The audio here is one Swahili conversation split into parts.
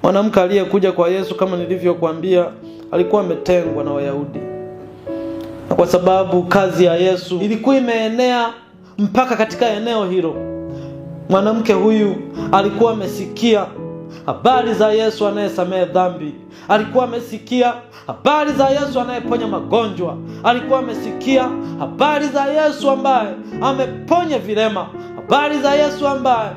Mwanamke aliyekuja kwa Yesu, kama nilivyokuambia, alikuwa ametengwa na Wayahudi. Na kwa sababu kazi ya Yesu ilikuwa imeenea mpaka katika eneo hilo, mwanamke huyu alikuwa amesikia habari za Yesu anayesamehe dhambi. Alikuwa amesikia habari za Yesu anayeponya magonjwa. Alikuwa amesikia habari za Yesu ambaye ameponya vilema, habari za Yesu ambaye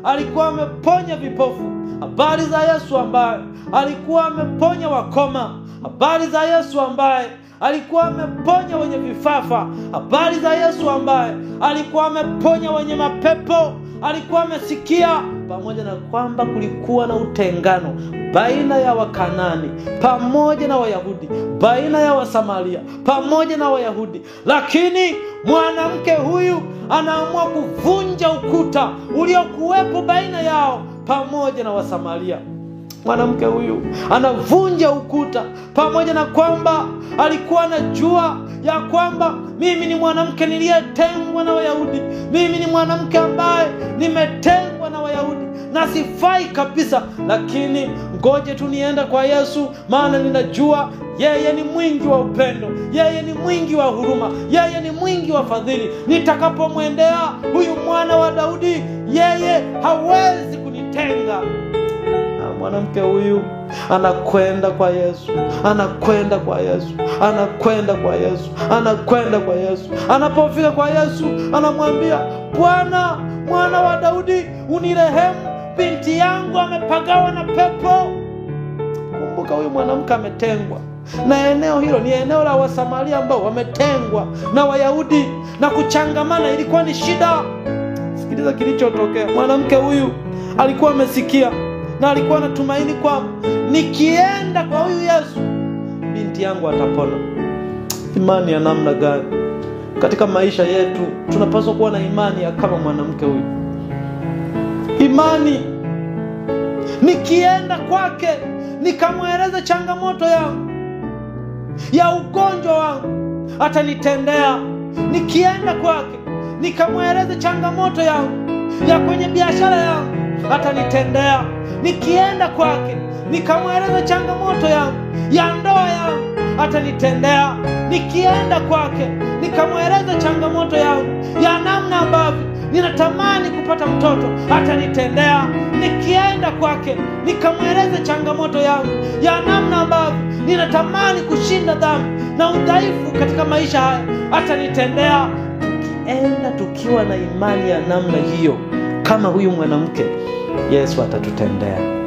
alikuwa ameponya vipofu, habari za Yesu ambaye alikuwa ameponya wakoma, habari za Yesu ambaye alikuwa ameponya wenye vifafa, habari za Yesu ambaye alikuwa ameponya wenye mapepo. Alikuwa amesikia, pamoja na kwamba kulikuwa na utengano baina ya Wakanani pamoja na Wayahudi, baina ya Wasamaria pamoja na Wayahudi, lakini mwanamke huyu anaamua kuvunja ukuta uliokuwepo baina yao pamoja na Wasamaria. Mwanamke huyu anavunja ukuta, pamoja na kwamba alikuwa anajua ya kwamba mimi ni mwanamke niliyetengwa na Wayahudi, mimi ni mwanamke ambaye nimetengwa na Wayahudi na sifai kabisa, lakini ngoje tu nienda kwa Yesu, maana ninajua yeye ni mwingi wa upendo, yeye ni mwingi wa huruma, yeye ni mwingi wa fadhili. Nitakapomwendea huyu mwana wa Daudi, yeye hawezi kunitenga. Mwanamke huyu anakwenda kwa Yesu, anakwenda kwa Yesu, anakwenda kwa Yesu, anakwenda kwa Yesu. Anapofika kwa Yesu anamwambia, Bwana, mwana wa Daudi, unirehemu, binti yangu amepagawa na pepo. Kumbuka huyu mwanamke ametengwa, na eneo hilo ni eneo la Wasamaria ambao wametengwa na Wayahudi, na kuchangamana ilikuwa ni shida. Sikiliza kilichotokea. Mwanamke huyu alikuwa amesikia na alikuwa anatumaini kwamba nikienda kwa huyu Yesu binti yangu atapona. Imani ya namna gani? Katika maisha yetu tunapaswa kuwa na imani ya kama mwanamke huyu. Imani, nikienda kwake nikamweleza changamoto yangu ya ugonjwa wangu, atanitendea. Nikienda kwake nikamweleza changamoto yangu ya kwenye biashara yangu, atanitendea. Nikienda kwake nikamweleza changamoto yangu ya ndoa yangu, atanitendea. Nikienda kwake nikamweleza changamoto yangu ya namna ambavyo ninatamani kupata mtoto, atanitendea. Nikienda kwake nikamweleza changamoto yangu ya namna ambavyo ninatamani kushinda dhambi na udhaifu katika maisha haya, atanitendea. Tukienda tukiwa na imani ya namna hiyo kama huyu mwanamke, Yesu atatutendea.